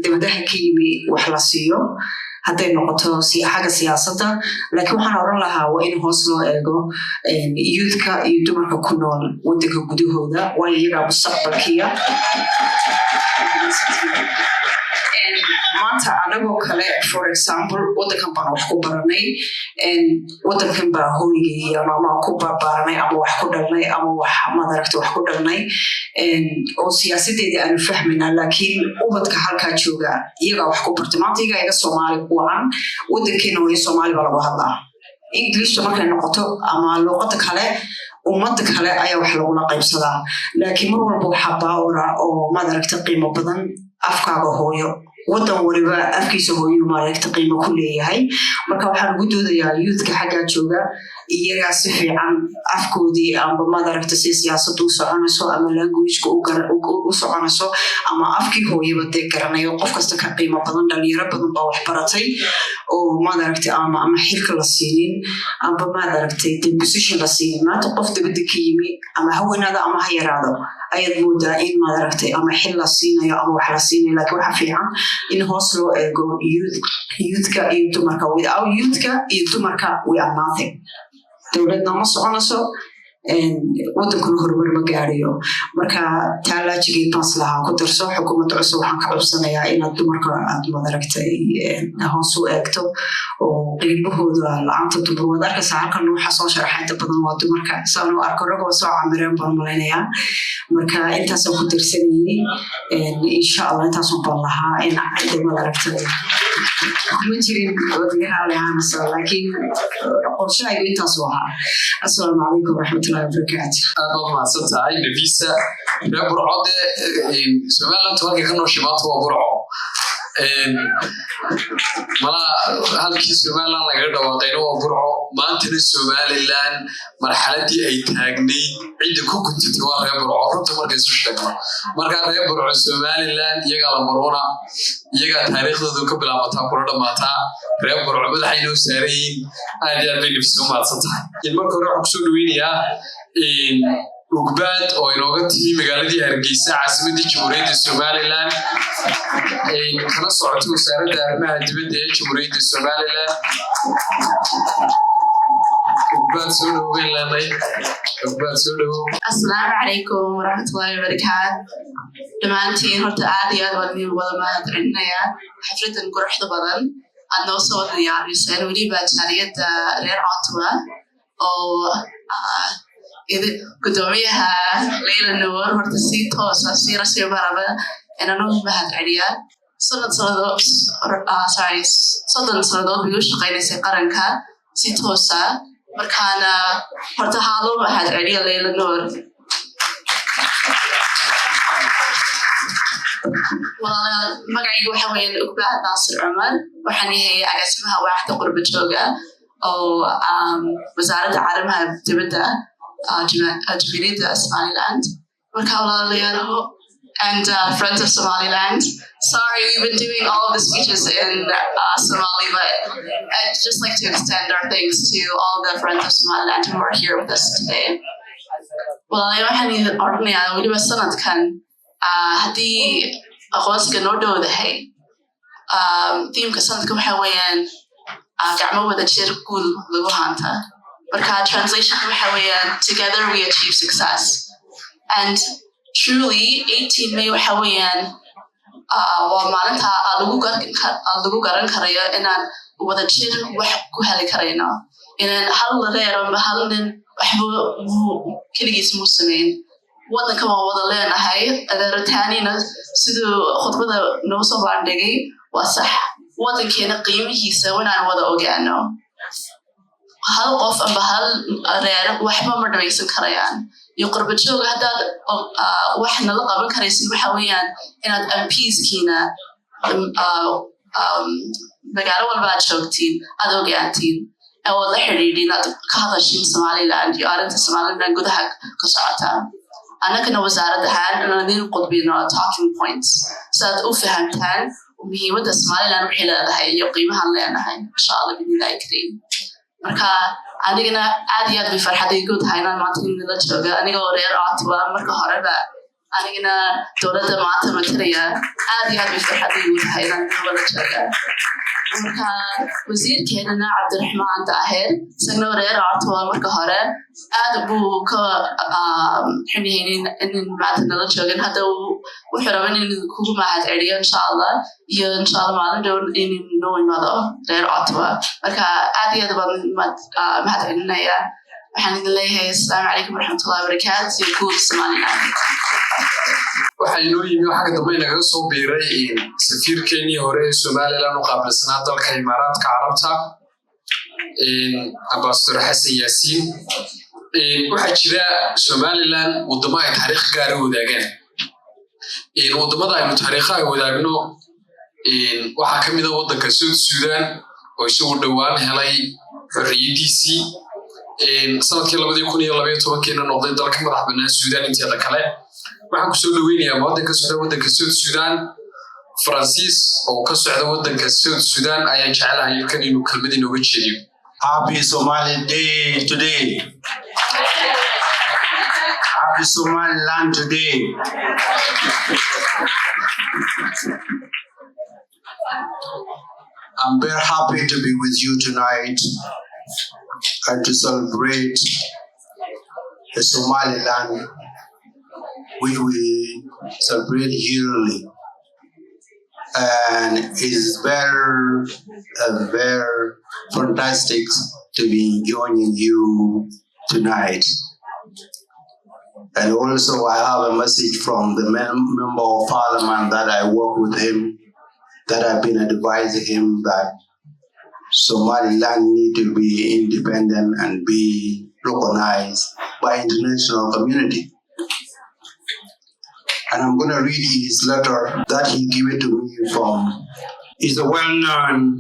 dibadaha ka yimi wax la siiyo, hadday noqoto xagga siyaasadda. Laakiin waxaan oran lahaa waa in hoos loo eego youthka iyo dumarka ku nool wadanka gudahooda, waayo iyagaa mustaqbalkiya. Maanta anagoo kale, for example, wadankan baan wax ku baranay, wadankan baa hooygay ama ku barbaaranay ama wax ku dhalnay ama wax maaragta wax ku dhalnay oo siyaasadeeda aanu fahmayna. Laakiin ubadka halkaa jooga iyagaa wax ku bartay, maanta iyagaa iga Soomaali ku wacan. Wadankeena hooyo Soomaali baa lagu hadlaa. Englishta markay noqoto ama luuqada kale, ummadda kale ayaa wax lagula qaybsadaa, laakiin mar walba waxaa baawara oo maaragta qiimo badan afkaaga hooyo. Wadan waliba afkiisa hooyo maaragta qiimo ku leeyahay. Marka waxaan ugu doodayaa youthka xaggaa jooga, iyagaa si fiican afkoodii amba maaragta si siyaasaddu u soconayso ama languageka u soconayso ama afkii hooyaba dee garanayo qof kasta ka qiimo badan. Dhalinyaro badan baa wax baratay oo maaragta ama xilka la siinin amba maaragtay dee position la siinin. Maanta qof dabadda ka yimi, ama ha weynaado ama ha yaraado, ayaad moodaa in maaragtay ama xil la siinayo ama wax la siinayo. Laakiin waxa fiican in hoos loo eego youthka iyo dumarka. Without youthka iyo dumarka, we are nothing. Dowladna ma soconayso, wadankuna horumar ma gaarayo. Marka taa laajigeed baans lahaa ku darso. Xukuumadda cusub waxaan ka codsanayaa inaad dumarka aad maaragtay hoos u eegto oo qiimahooda la-aanta dumar. Waad arkaysaa, halkan waxaa soo sharaxa inta badan waa dumarka, saan u arko ragoo soo camireen baan malaynayaa. Marka intaasaan ku darsanayay, insha Allah. Intaasun baan lahaa in cidda maaragtay kuma jirin wadigaha lehaanaysa, laakiin qorshahaygu intaasu ahaa. Assalaamu calaykum waraxmatullahi wabarakaatu. Aad baad mahadsan tahay, Nafisa. Reer Burco dee, Somaliland halkay ka nooshay maanta waa Burco. Malaa halkii Somaliland lagaga dhawaaqayna waa Burco. Maantana Somaliland marxaladii ay taagnayd cidda ku guntatay waa reer Burco, runta marka isu sheegno. Markaa reer Burco Somaliland iyagaa la maroona, iyagaa taariikhdoodu ka bilaabataa kula dhammaataa. Reer Burco madaxay noo saaran yihiin. Aad iyo aad bay Nafisa u mahadsan tahay. Marka hore waxaan kusoo dhaweynayaa Ugbaad oo inooga timi magaaladii Hargeysa, caasimadii Jamhuuriyadda Somaliland, kana socotay Wasaaradda Arrimaha Dibadda ee Jamhuuriyadda Somaliland. Ugbaad, soo dhawow bayn leenay. Ugbaad, soo dhawow. Asalaamu calaykum waraxmatullaahi wabarakaat. Dhammaantiin horta aad iyo aad waan idin wada mahadcelinayaa xafladan quruxda badan aad noo soo wada diyaariseen, weliba jaaliyadda reer Ottawa oo gudoomiyaha Leyla Nuur. Horta si toosa, si rasmi baraba inaan ugu mahadceliyaa. Sanad sanadood, sorry, 30 sanadood bay u shaqaynaysay qaranka si toosa. Markaana horta haa loo mahadceliya Leyla Nuur. Walaalayaal, magacayga waxa weeyaan Ugbaad Naasir Cumar. Waxaan yahay agaasimaha waaxda qurba jooga oo Wasaaradda Arrimaha Dibadda Jamhuuriyadda Somaliland. Marka walaalayaal and friends of Somaliland. Sorry, we've been doing all of the speeches in Somali, but I'd just like to extend our thanks to all the friends of Somaliland who are here with us today. Walaalayaal, waxaan idin odhanayaa weliba sanadkan haddii aqoonsiga noo dhowdahay, themeka sanadka waxa weeyaan gacmo wada jir guul lagu hanta. Marka translationka waxa weeyaan "Together we achieve success." And truly, 18 May waxa weeyaan waa maalinta lagu garan karayo inaan Wada jir wax ku heli karayno. Inaan hal reer amba hal nin waxba keligiis muu samayn. Waddanka waan wada leenahay. Adeeritaanina siduu khudbada noo soo bandhigay waa sax. Waddankeena qiimihiisa inaan wada ogaano. Hal qof amba hal reer waxba ma dhamaysan karayaan. Iyo qurba jooga, haddaad wax nala qaban karaysin, waxa weeyaan inaad MPs-kiina magaalo walba aad joogtiin aad ogaantiin ood la xidhiidhin, aad ka hadashin Somaliland iyo arrinta Somaliland gudaha ka socota. Annagana wasaarad ahaan inaan idin qudbino talking points si aad u fahamtaan muhiimadda Somaliland waxay leedahay iyo qiimahan leenahay, insha Allah, biidnillahi kariim. Marka anigana aad iyo aad bay farxad igu tahay inaan maanta idinla jooga, anigoo reer Ottawa marka horeba, anigana dowladda maanta matalaya. Aad iyo aad bay farxad igu tahay inaan idinwada jooga. Marka wasiirkeenana Cabdiraxmaan Daahir, isagna reer Ottawa marka hore, aad buu ka xun yahay inin maanta nala joogin. Hadda wuxuu raba in kugu mahad celiyo, insha Allah, iyo insha Allah maalin dhow in noo imaado reer Ottawa. Marka aad iyo aad baan mahad celinaya. Waxaan idin leeyahay asalaamu calaykum waraxmatullahi wabarakaatu iyo guud Somaliland. Waxaa inoo yimi, xagga dambe inagaga soo biiray, safiirkeenii hore ee Somaliland u qaabilsanaa dalka Imaaraadka Carabta, Ambassador Xasan Yaasiin. Waxaa jira Somaliland waddamo ay taariikh gaara wadaagaan. Waddamada aynu taariikhaha wadaagno waxaa ka mid a waddanka South Sudan, oo isagu dhowaan helay xorriyaddiisii sanadkii 2012-kiina, noqday dalka madax bannaan Sudan inteeda kale. Waxaan kusoo dhoweynayaa muwaadin ka socda waddanka South Sudan, Faransiis oo ka socda waddanka South Sudan, ayaan jecelahay kan inuu kelmad inooga jeediyo. Happy Somali Day today. Happy Somaliland today. I'm very happy to be with you tonight and to celebrate the Somaliland, which we celebrate yearly. And it is very, very fantastic to be joining you tonight. And also, I have a message from the member of parliament that I work with him, that I've been advising him that Somaliland need to be independent and be recognized by international community. And I'm going to read his letter that he gave it to me from. He's a well-known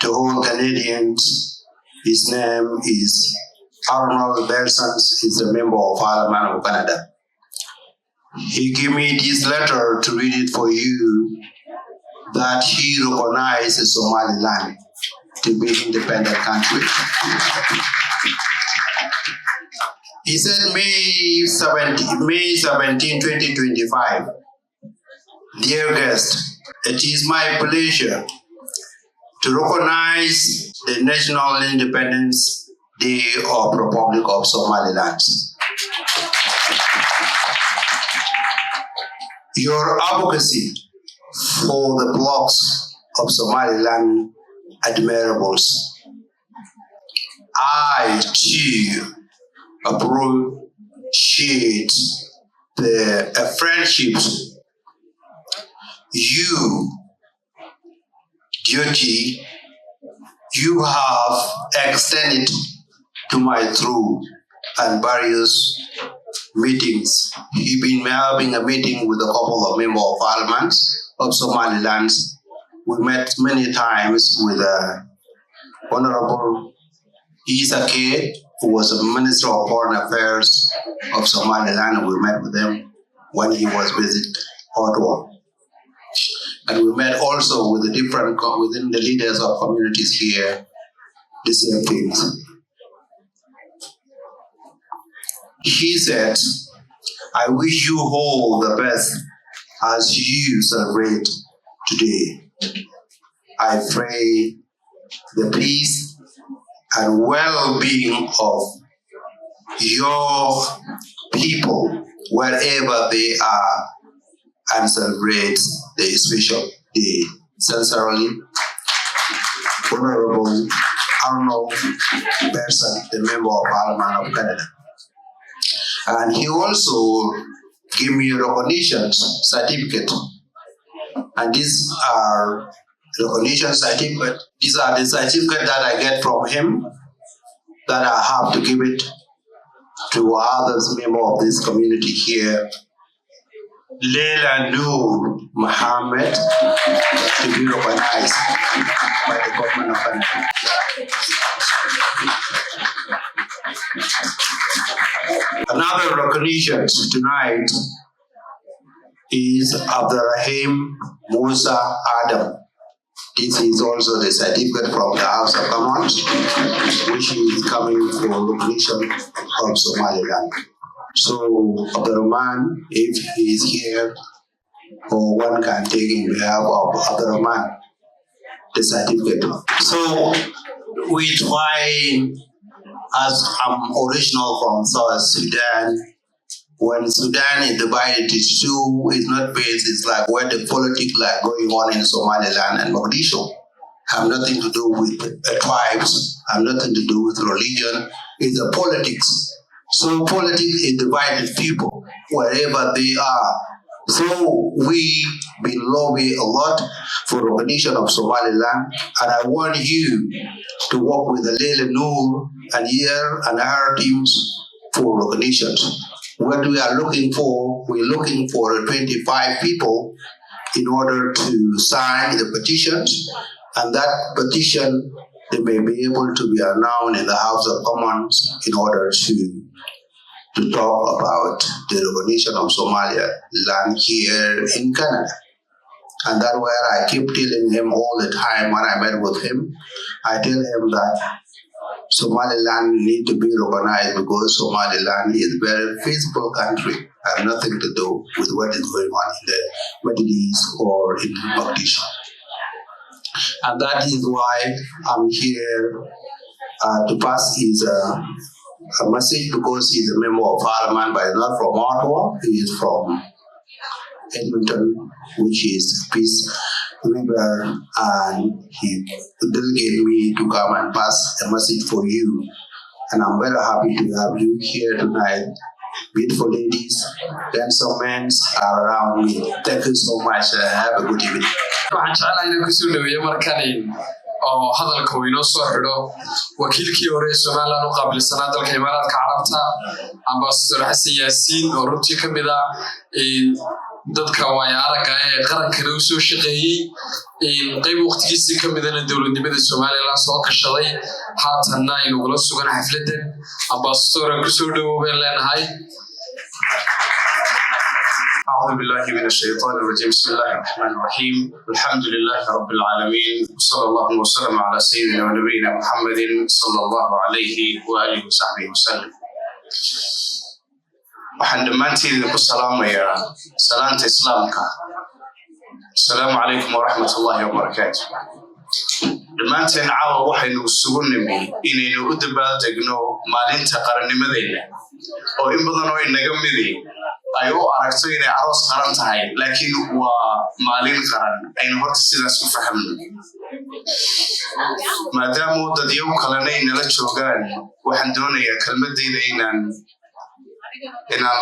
to all Canadians. His name is Arnold Bersons. He's a member of Parliament of Canada. He gave me this letter to read it for you, that he recognizes Somaliland to be independent country. He said May 17, May 17, 2025. Dear guest, it is my pleasure to recognize the National Independence Day of Republic of Somaliland. Your advocacy for the blocks of Somaliland admirables. I too appreciate the friendship you duty you have extended to my through and various meetings. He been having a meeting with a couple of member of parliaments of Somaliland. We met many times with Honorable Issa K, who was a Minister of Foreign Affairs of Somaliland. We met with him when he was visit Ottawa. And we met also with the different, within the leaders of communities here, the same things. He said, I wish you all the best as you celebrate today. I pray the peace and well-being of your people wherever they are and celebrate the special day. Sincerely, Honorable Arnold Berson, the Member of Parliament of Canada. And he also gave me a recognition certificate. And these are recognition certificate. These are the certificate that I get from him that I have to give it to others member of this community here. Leila Noor Mohammed to be recognized by the government of Canada. Another recognition tonight is Abdurrahim Musa Adam. This is also the certificate from the House of Commons, which is coming for recognition of Somaliland. So Abdurrahman, if he is here, or one can take in behalf of Abdurrahman the certificate. So we try, as I'm original from South Sudan, when Sudan is divided into two, it's not based, it's like where the politics like going on in Somaliland and Mogadishu have nothing to do with tribes, have nothing to do with religion, it's the politics. So politics is divided people wherever they are. So we been lobbying a lot for recognition of Somaliland, and I want you to work with the Leila Noor and here and her teams for recognition. What we are looking for, we're looking for 25 people in order to sign the petitions, and that petition they may be able to be announced in the House of Commons in order to talk about the recognition of Somalia land here in Canada. And that's where I keep telling him all the time when I met with him, I tell him that Somaliland need to be recognized because Somaliland is a very peaceful country. Have nothing to do with what is going on in the Middle East or in Mogadishu. And that is why I'm here to pass his a message, because he's a member of parliament, but he's not from Ottawa. He is from Edmonton, which is Peace River, and he delegated me to come and pass a message for you. And I'm very happy to have you here tonight. Beautiful ladies, handsome men are around me. Thank you so much. Have a good evening. Waxaan jeclahay inaan kusoo dhaweeyo markani oo hadalka uu inoo soo xidho wakiilkii hore ee Somaliland u qaabilsanaa dalka Imaaraadka Carabta, Ambassador Xasan Yaasiin, oo runtii ka mid ah dadka waaya aragga ee qarankana u soo shaqeeyey, qayb waqtigiisii ka midana dowladnimada Somaliland soo kashaday, haatanna aynugula sugan xafladan. Ambassador, kusoo dhawow baan leenahay. أعوذ بالله من الشيطان الرجيم. بسم الله الرحمن الرحيم. الحمد لله رب العالمين، وصلى الله وسلم على سيدنا ونبينا محمد صلى الله عليه وآله وصحبه وسلم. Waxaan dhammaantiin idinku salaamayaa salaanta Islaamka. Asalaamu calaykum waraxmat ullaahi wabarakaatu. Dhammaanteen caawa waxaynu isugu nimi inaynu u dabaaldegno maalinta qarannimadeenna, oo in badan oo inaga midi ay u aragto inay aroos qaran tahay, laakiin waa maalin qaran. Aynu horta sidaas u fahamno, maadaamu dadyow kalena ay nala joogaan. Waxaan doonayaa kelmadayda inaan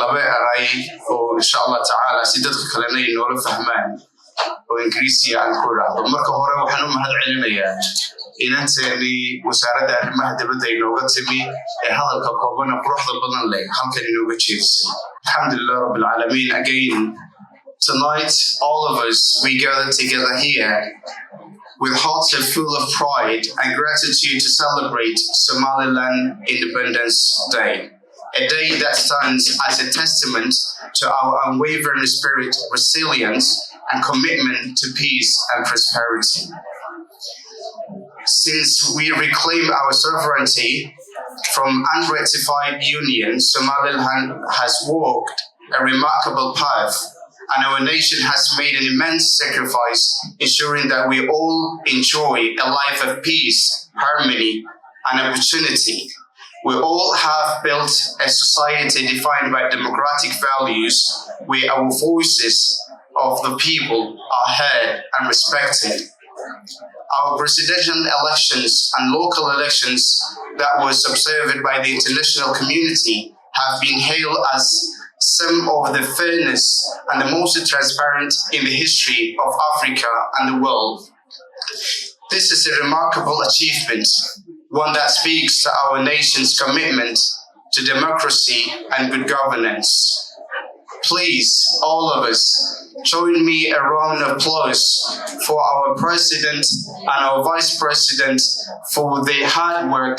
laba eray oo insha Allah tacaala si dadka kalena ay noola fahmaan oo Ingiriisiya aan ku idhaahdo. Marka hore waxaan u mahad celinayaa inanteenii wasaaradda arrimaha dibadda inooga timi ee hadalka koobana quruxda badan leh halkan inooga jeedisay. Alxamdulilah rabbil caalamiin. Again tonight, all of us, we gather together here with hearts full of pride and gratitude to celebrate Somaliland Independence Day, a day that stands as a testament to our unwavering spirit, resilience, and commitment to peace and prosperity. Since we reclaimed our sovereignty from unratified union, Somaliland has walked a remarkable path, and our nation has made an immense sacrifice ensuring that we all enjoy a life of peace, harmony, and opportunity. We all have built a society defined by democratic values where our voices of the people are heard and respected. Our presidential elections and local elections that was observed by the international community have been hailed as some of the fairness and the most transparent in the history of Africa and the world. This is a remarkable achievement, one that speaks to our nation's commitment to democracy and good governance. Please, all of us, join me a round of applause for our president and our vice president for their hard work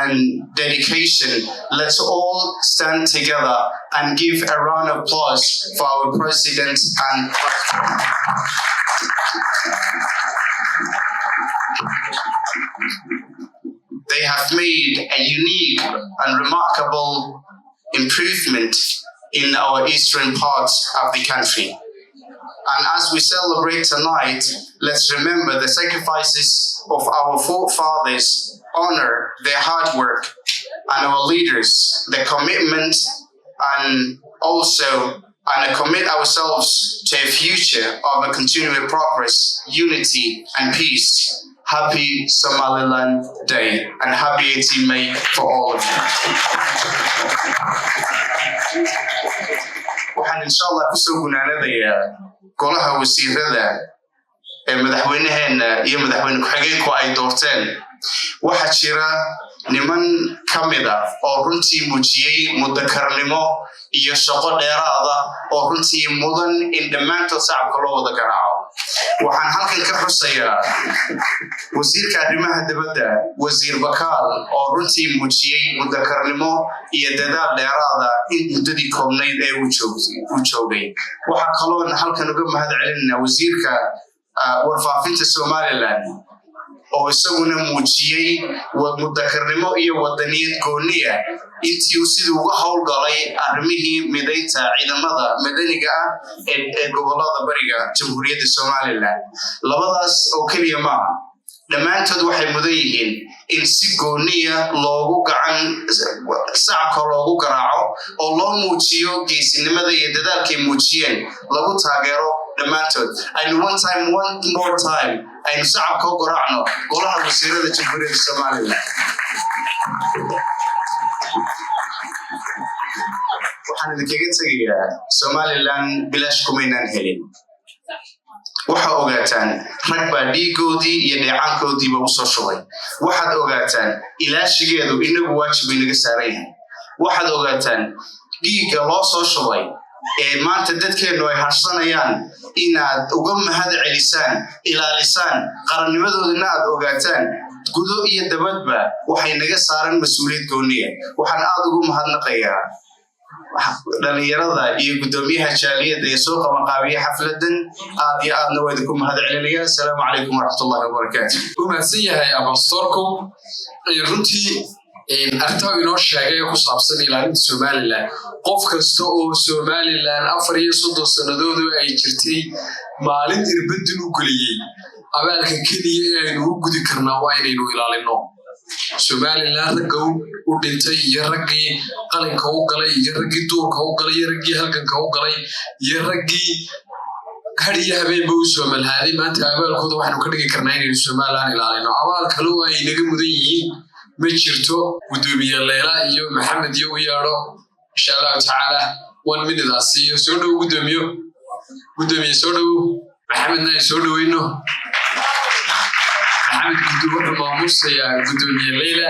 and dedication. Let's all stand together and give a round of applause for our president and vice president. They have made a unique and remarkable improvement in our eastern part of the country. And as we celebrate tonight, let's remember the sacrifices of our forefathers, honor their hard work, and our leaders, their commitment, and also and commit ourselves to a future of a continual progress, unity, and peace. Happy Somaliland Day and happy 18 May for all of you. Waxaan insha Allah kusoo gunaanadayaa golaha wasiirada ee madaxweynaheena iyo madaxweyne ku-xigeenku ay doorteen. Waxaa jira niman ka mid ah oo runtii muujiyey mudakarnimo iyo shaqo dheeraada oo runtii mudan in dhammaantood shacabka loo wada garaaco. Waxaan halkan ka xusayaa wasiirka arrimaha dibadda, Wasiir Bakaal, oo runtii muujiyey mudakarnimo iyo dadaal dheeraada in muddadii koobnayd ee uu joogay. Waxaa kaloon halkan uga mahad celinaa wasiirka warfaafinta Somaliland oo isaguna muujiyey mudakarnimo iyo wadaniyad gooniya intii uu sidii uga howlgalay arrimihii midaynta ciidamada madaniga ah ee gobolada bariga Jamhuuriyadda Somaliland. Labadaas oo keliya maaha, dhammaantood waxay mudan yihiin in si gooniya loogu gacan sacabka loogu garaaco oo loo muujiyo geesinimada iyo dadaalkay muujiyeen, lagu taageero dhammaantood. Aynu one time, one more time, aynu sacabka u garaacno golaha wasiirada Jamhuuriyadda Somaliland. Waxaan idinkaga tegayaa, Somaliland bilaash kumaynaan helin. Waxaa ogaataan rag baa dhiigoodii iyo dheecaankoodiiba usoo shubay. Waxaad ogaataan ilaashigeedu inagu waajib inaga saaran yahay. Waxaad ogaataan dhiigga loo soo shubay ee maanta dadkeennu ay harsanayaan inaad uga mahad celisaan, ilaalisaan qarannimadoodana, aad ogaataan gudo iyo dabadba waxay naga saaran mas-uuliyad gooniya. Waxaan aad ugu mahadnaqayaa dhalinyarada iyo guddoomiyaha jaaliyadda ee soo qabanqaabiya xafladan. Aad iyo aadna waa idinku mahad celinaya. Asalaamu calaykum waraxmatullahi wabarakaatu. U mahadsan yahay ambassadorku. Runtii arrintaa uu inoo sheegay ee ku saabsan ilaalinta Somaliland, qof kasta oo Somaliland 34 sanadoodu ay jirtay maalin irbadin u geliyey, abaalka keliya ee aynu u gudi karnaa waa inaynu ilaalino Somaliland. Ragga u dhintay iyo raggii qalinka u galay iyo raggii duurka u galay iyo raggii halganka u galay iyo raggii har iyo habeenba u soo malhaaday, maanta abaalkooda waxaynu ka dhigi karnaa inaynu Somaliland ilaalino. Abaal kale oo ay naga mudan yihiin ma jirto. Gudoomiye Leyla iyo Maxamed iyo u yeedho, insha Allahu tacaala, one minute aa siiyo. Soo dhowo gudoomiyo, gudoomiye soo dhowo. Maxamedna ay soo dhoweyno. Maxamed Gudu wuxuu maamuusayaa gudoomiye Leyla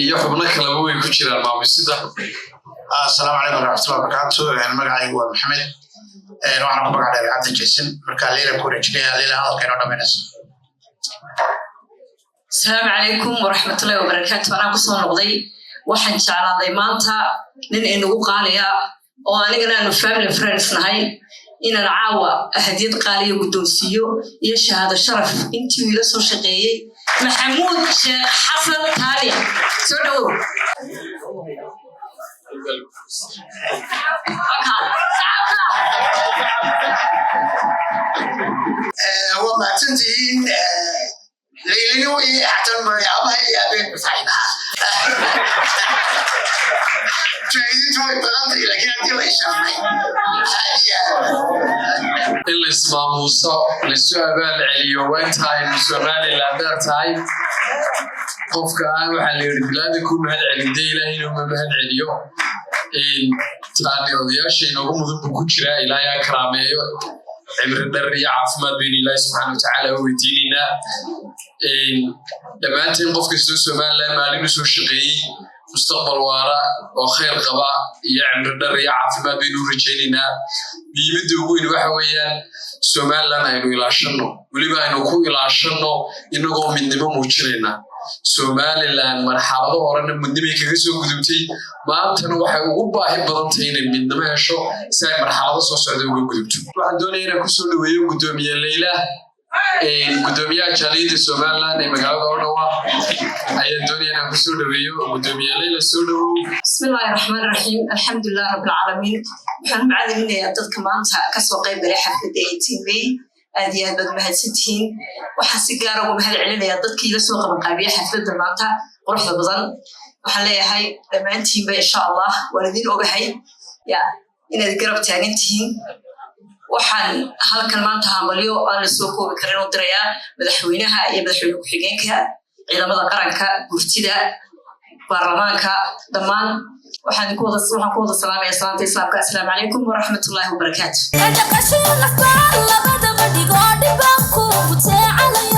iyo xubno kaleba way ku jiraan maamuusida. Asalaamu calaykum waraxmatullahi wabarakaatu. Magacaygu waa Maxamed, waxaan ku magac dheeray Cabdi Jason. Marka Leila ku wareejinaya, Leila hadalka inoo dhamaynaysa. Asalaamu calaykum waraxmatullahi wabarakaatu. Anaa kusoo noqday. Waxaan jeclaaday maanta nin inagu qaaliya oo anigana aanu family friends nahay inaan caawa hadiyad qaaliya guddoonsiiyo iyo shahaado sharaf intii uu ila soo shaqeeyey, Maxamuud Sheekh Xasan Taali. Soo dhowow. Waa mahadsantihiin. Laylina way xatan abaha iyo aabeen saaxiibaha mujaahidiintu. Way badan tahay, laakiin haddii la isharfay haadiya. In la ismaamuuso, laisu abaal celiyo, waa inta aynu Somaliland daar tahay. Qofka aan waxaa la yidhi bilaada ku mahad celin dee Ilaahay inuu mahad celiyo. Taani odayaasha inoogu mudan buu ku jiraa. Ilaahay ha karaameeyo, cimri dheer iyo caafimaad baynu Ilaahay subxaana watacaala u weydiinaynaa dhammaanteen. Qof kastoo Somaliland maalin usoo shaqeeyey, mustaqbal waara oo khayr qaba iyo cimri dheer iyo caafimaad baynu u rajaynaynaa. Muhiimadda ugu weyn waxa weeyaan Somaliland aynu ilaashanno, weliba aynu ku ilaashanno inagoo midnimo muujinayna. Somaliland marxalado horena midnimay kaga soo gudubtay, maantana waxay ugu baahi badan tahay inay midnimo hesho si ay marxalado soo socda uga gudubto. Waxaan doonaya inaan kusoo dhaweeyo Guddoomiye Leyla, guddoomiyaha jaaliyadda Somaliland ee magaalada Ottawa ayaan doonaya inaan kusoo dhaweeyo. Guddoomiye Leyla, soo dhawow. بسم الله الرحمن الرحيم، الحمد لله رب العالمين. Waxaan u mahadcelinayaa dadka maanta kasoo qayb galay xafladda 18 May. Aad iyo aad baad mahadsantihiin. Waxaan si gaara ugu mahad celinayaa dadkii la soo qabanqaabiyey xafladda maanta quruxda badan. Waxaan leeyahay dhammaantiinba, insha Allah waan idin ogahay ya inaad garab taagan tihiin. Waxaan halkan maanta hambalyo aan la soo koobi karin u dirayaa madaxweynaha iyo madaxweyne ku-xigeenka, ciidamada qaranka, gurtida, baarlamaanka, dhammaan. Waxaan ku wada salaamaya salaanta Islaamka: asalaamu calaykum waraxmatullaahi wabarakaatu. Dhaqasho nafbaa labadaba dhigoo dhibaan kuugu teecalay.